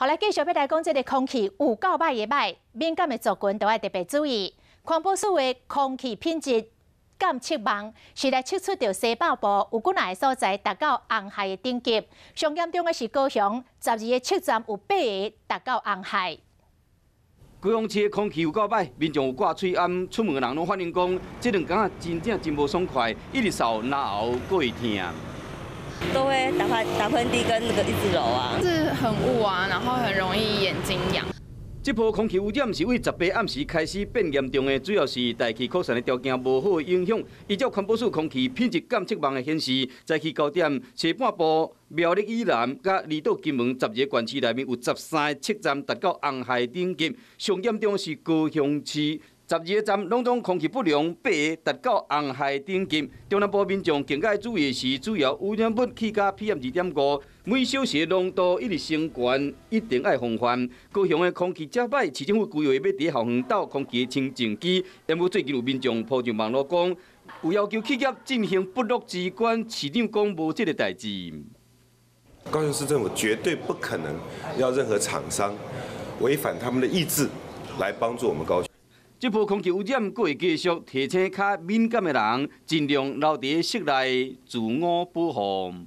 好來，繼續欲來講這个空氣有夠䆀的䆀，敏感的族群都愛特別注意。環保署的空氣品質監測網是來測出著西北部有幾若个所在達到紅害的等級，上嚴重的是高雄，12个測站有八个達到紅害。高雄市的空氣有夠䆀，民眾有掛喙罨，出門的人攏反映講，這兩工仔真正真無爽快，一直嗽嚨喉閣會疼。都會打噴嚏跟那個一直揉啊，是很霧啊，然後很容易眼睛癢。這波空氣污染是對18暗時開始變嚴重的，主要是大氣擴散的條件無好的影響。依照環保署空氣品質監測網的顯示，早起9點，西半部苗栗以南佮離島金門12个縣市內面有13个測站達到紅害等級，上嚴重是高雄市。12个站攏總空氣不良，八个達到紅害等級。中南部民眾更加注意的是，主要污染物氣甲 PM2.5，每小時濃度一直升懸，一定愛防範。高雄的空氣遮䆀，市政府規劃欲佇校園鬥空氣清淨機。毋過最近有民眾 po 上網路講，有要求企業進行不落機關，市長講無這个代誌。高雄市政府絕對不可能要任何廠商違反他們的意志來幫助我們高雄。這波空氣污染閣會繼續，提醒較敏感的人盡量留佇室內自我保護。